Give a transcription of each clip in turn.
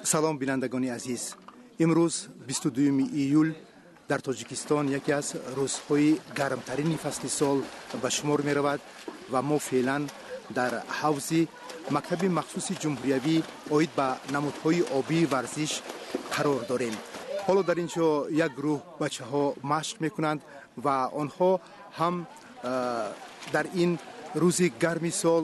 Салом, бинандагони азиз. Имрӯз 22 июл дар Тоҷикистон яке аз рӯзҳои гармтарини фасли сол ба шумор меравад ва мо феълан дар ҳавзи мактаби махсуси ҷумҳуриявӣ оид ба намудҳои обии варзиш қарор дорем. Ҳоло дар ин ҷо як гурӯҳ бачаҳо машқ мекунанд ва онҳо ҳам дар ин рӯзи гарми сол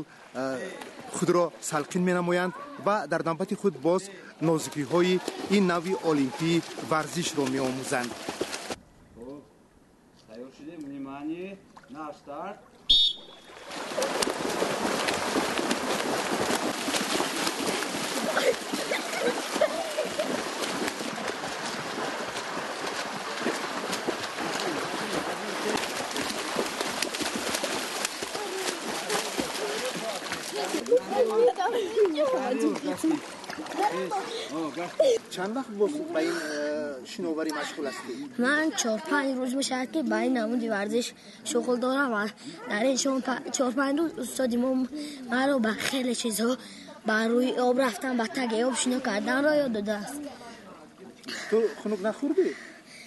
худро салқин менамоянд ва дар навбати худ боз нозукиҳои ин навъи олимпии варзишро меомӯзанд. Тайёр шудем, внимание, на старт. Чанд вақт боз ба ин шиноварӣ машғул ҳастӣ? Ман 4-5 рӯз мешавад, ки ба ин намуди варзиш шуғл дорам ва дар ин 4-5 рӯз устоди мо маро ба хеле чизҳо, ба рӯи об рафтан, ба таги об шино карданро ёд додааст. Ту хунук нахӯрдӣ?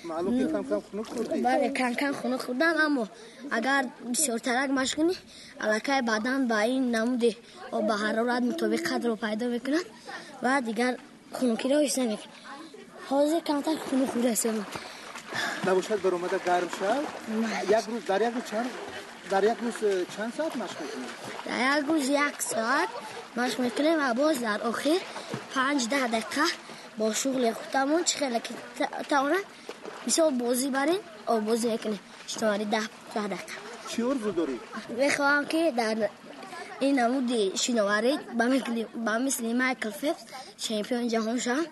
Маълум ки кам-кам хунук хӯрдӣ? Бале, кам-кам хунук хӯрдам, аммо агар бисёртарак машқ кунӣ, аллакай бадан ба ин намуди об ба ҳарорат мутобиқатро пайдо мекунад ва дигар хунукиро ҳис намекунад. Ҳозир камтар хунук хӯрдаистам. Набошад баромада гарм шав. Як рӯз, дар як рӯз чанд, дар як рӯз чанд соат машқ мекунӣ? Дар як рӯз 1 соат машқ мекунем ва боз дар охир 5-10 дақиқа бо шуғли худамон чӣ хеле ки тавонад, мисол бозӣ барем, оббозӣ мекунем. Шумораи 10 дақиқа. Чӣ орзу дорӣ? Мехоҳам, ки дар ин намуди шиноварӣ ба мисли Майкл Фелпс чемпиони ҷаҳон шавам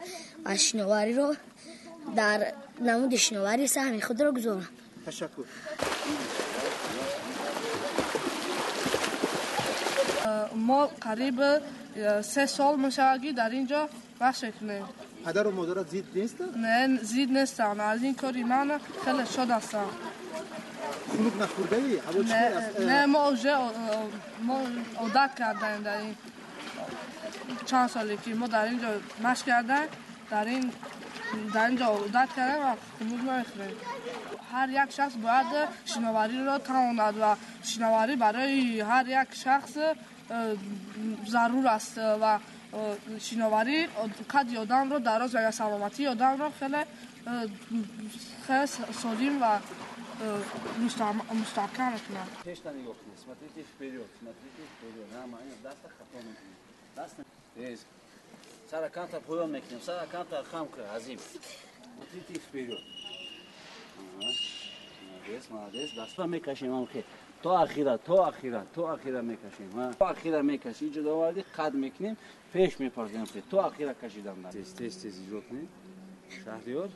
ва шиновариро дар намуди шиноварӣ саҳми худро гузорам. Ташаккур. Мо қариб 3 сол мешавад, ки дар ин ҷо машқ мекунем. Падару модарат зид нестанд? Не, зид нестанд. Аз ин кори ман хеле шод ҳастам. Хунук нахӯрдаӣ? Ҳаво чӣ хел аст? Не, мо уже мо одат кардаем. Дар ин чанд соле ки мо дар ин ҷо машқ кардаем, дар ин ҷо одат кардаем ва хунук намехӯрем. Ҳар як шахс бояд шиновариро тавонад ва шиноварӣ барои ҳар як шахс зарур аст ва шиноварӣ қадди одамро дароз ва саломатии одамро хеле хеле солим ва мустаҳкам мекунад. Пешта нигоҳ кунед, смотрите вперед, смотрите вперед. Нормально, даста хато мекунед. Даста тез. Сара камтар поён мекунем, сара камтар хам кун, азим. Смотрите вперед. Молодец, молодец. Даста мекашем ҳам хел. То ахира, то ахира, то ахира мекашем. То ахира мекашем. Инҷо доварди қад мекунем, пеш мепардем хел. То ахира кашидан. Тез, тез, тез иҷро кунед. Шаҳриёр.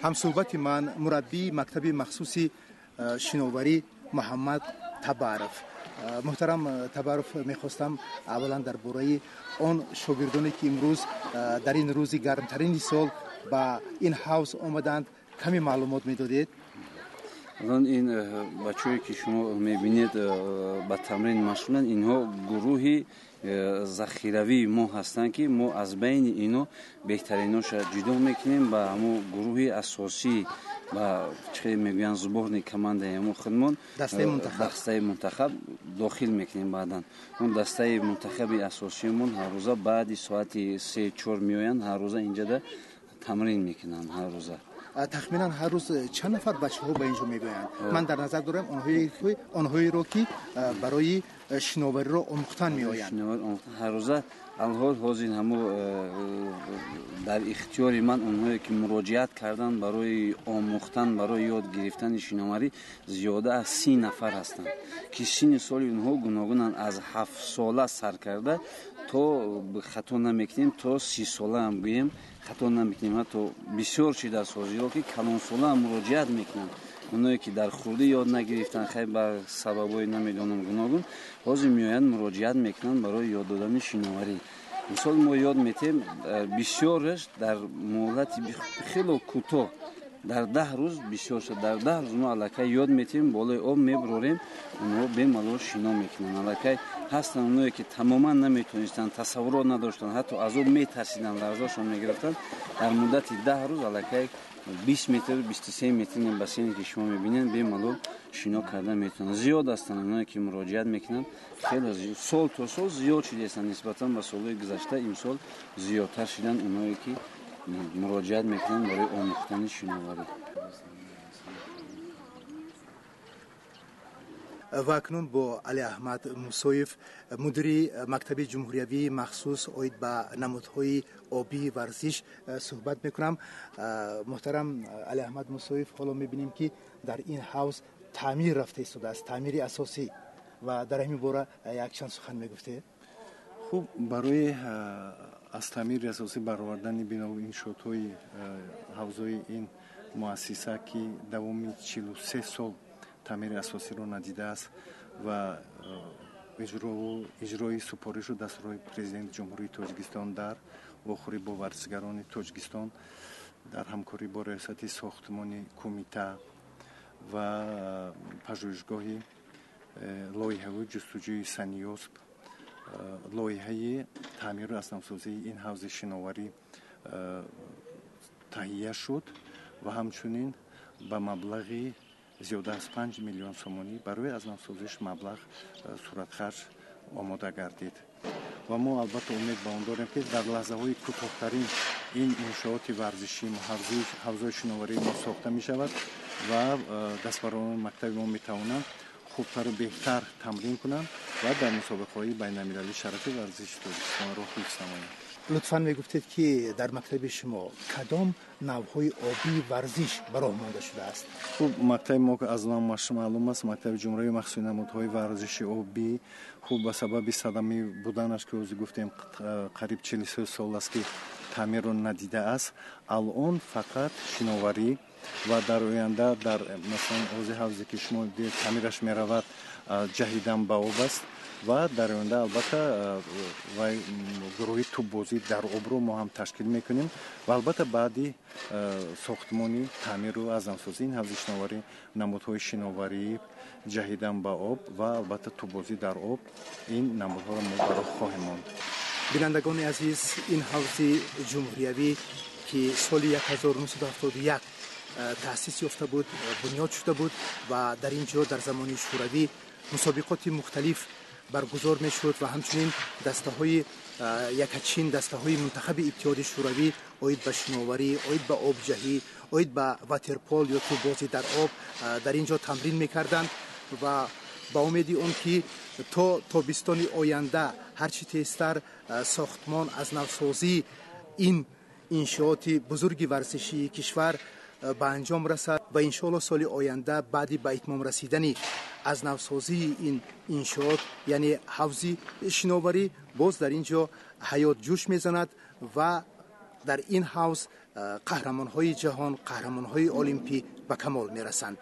Ҳамсӯҳбати ман мураббии мактаби махсуси шиноварӣ Муҳаммад Табаров. Муҳтарам Табаров, мехостам аввалан дар бораи он шогирдоне, ки имрӯз дар ин рӯзи гармтарини сол ба ин ҳавз омаданд, каме маълумот медодед. Алон ин бачаҳое, ки шумо мебинед, ба тамрин машғуланд, инҳо гурӯҳи захиравии мо ҳастанд, ки мо аз байни ино беҳтариношро ҷудо мекунем ба ҳамун гурӯҳи асосӣ, ба чӣ мегӯянд, сборной командаи ҳамун худмон, дастаи мунтахаб, дастаи мунтахаб дохил мекунем. Баъдан он дастаи мунтахаби асосиамон ҳаррӯза баъди соати 3-4 меоянд, ҳаррӯза инҷода тамрин мекунанд ҳаррӯза. Тахминан ҳар рӯз чанд нафар бачаҳо ба инҷо мебиёянд? Ман дар назар дорам онҳоеро, ки барои шиновариро омӯхтан меоянд. Ҳаррӯза алҳол ҳозир ҳамо дар ихтиёри ман онҳое, ки муроҷиат карданд барои омӯхтан, барои ёд гирифтани шиноварӣ, зиёда аз 30 нафар ҳастанд, ки синни соли онҳо гуногунанд, аз 7 сола сар карда то, хато намекунем, то 30 сола ҳам гӯем хато намекунем. Ҳатто бисёр шидааст ҳозиро, ки калонсола ҳам муроҷиат мекунанд. Оное ки дар хурдӣ ёд нагирифтанд, хай ба сабабҳои намедонам гуногун, ҳозир меоянд, муроҷиат мекунанд барои ёд додани шиноварӣ. Мисол, мо ёд метем, бисёраш дар муҳлати хело кӯтоҳ, дар 10 рӯз бисёр шуд. Дар 10 рӯз мо аллакай ёд метем, болои об мебурорем, онҳо бемалол шино мекунанд. Аллакай Ҳастанд оное ки тамоман наметонистанд, тасаввурот надоштанд, ҳатто аз об метарсиданд, ларзашон мегирифтанд. Дар муддати 10 рӯз аллакай 20 метр, 23 метр бассейне ки шумо мебинед, бемалол шино карда метавонанд. Зиёд ҳастанд оное ки муроҷиат мекунанд, хеле зиёд, сол то сол зиёд шудаастанд нисбатан ба солҳои гузашта. Имсол зиёдтар шуданд оное ки муроҷиат мекунанд барои омӯхтани шиноварӣ. Ва акнун бо Алиаҳмад Мусоев, мудири мактаби ҷумҳуриявии махсус оид ба намудҳои обии варзиш суҳбат мекунам. Муҳтарам Алиаҳмад Мусоев, ҳоло мебинем ки дар ин ҳавз таъмир рафта истодааст, таъмири асосӣ, ва дар ҳамин бора якчанд сухан мегуфтед? Хуб, барои аз таъмири асосӣ баровардани бинову иншоотҳои ҳавзҳои ин муассиса, ки давоми 43 сол таъмири асосиро надидааст ва иҷрои супоришу дастурҳои Президенти Ҷумҳурии Тоҷикистон дар вохӯрӣ бо варзишгарони Тоҷикистон дар ҳамкорӣ бо Раёсати сохтмони кумита ва пажӯҳишгоҳи лоиҳавию ҷустуҷӯи Саниёсп, лоиҳаи таъмиру азнавсозии ин ҳавзи шиноварӣ таҳия шуд ва ҳамчунин ба маблағи зиёда аз 5 миллион сомонӣ барои аз навсозиш маблағ суратхарҷ омода гардид. Ва мо албатта умед ба он дорем, ки дар лаҳзаҳои кӯтоҳтарин ин иншооти варзишӣ, ҳавзҳои шиноварии мо сохта мешавад ва дастбарони мактаби мо метавонанд хубтару беҳтар тамрин кунанд ва дар мусобиқаҳои байналмилалӣ шарафи варзиши Тоҷикистонро ҳифз намоянд. Лутфан мегуфтед, ки дар мактаби шумо кадом навъҳои обии варзиш ба роҳ монда шудааст? Хуб, мактаби мо аз номаш маълум аст, мактаби ҷумҳуриявии махсуси намудҳои варзиши обӣ. Хуб, ба сабаби садамӣ буданаш, ки ҳозир гуфтем, қариб 43 сол аст, ки таъмирро надидааст. Алон фақат шиноварӣ ва дар оянда дар масалан ҳозир ҳавзе ки шумо дидед таъмираш меравад, ҷаҳидан ба об аст ва дар оянда албатта вай гурӯҳи тӯббозӣ дар обро мо ҳам ташкил мекунем ва албатта баъди сохтмони таъмиру азнавсозӣ ин ҳавзи шиноварӣ, намудҳои шиноварӣ, ҷаҳидан ба об ва албатта тӯббозӣ дар об, ин намудҳоро мо ба роҳ хоҳем монд. Бинандагони азиз, ин ҳавзи ҷумҳуриявӣ, ки соли 1971 таъсис ёфта буд, бунёд шуда буд ва дар ин ҷо дар замони шӯравӣ мусобиқоти мухталиф баргузор мешуд ва ҳамчунин дастаҳои якачин, дастаҳои мунтахаби Иттиҳоди Шӯравӣ оид ба шиноварӣ, оид ба обҷаҳӣ, оид ба ватерпол ё тӯббозӣ дар об дар ин ҷо тамрин мекарданд ва ба умеди он ки то тобистони оянда ҳарчи тезтар сохтмон аз навсозии ин иншооти бузурги варзишии кишвар ба анҷом расад ва иншоалло соли оянда баъди ба итмом расидани аз навсозии ин иншоот, яъне ҳавзи шиноварӣ, боз дар ин ҷо ҳаёт ҷӯш мезанад ва дар ин ҳавз қаҳрамонҳои ҷаҳон, қаҳрамонҳои олимпӣ ба камол мерасанд.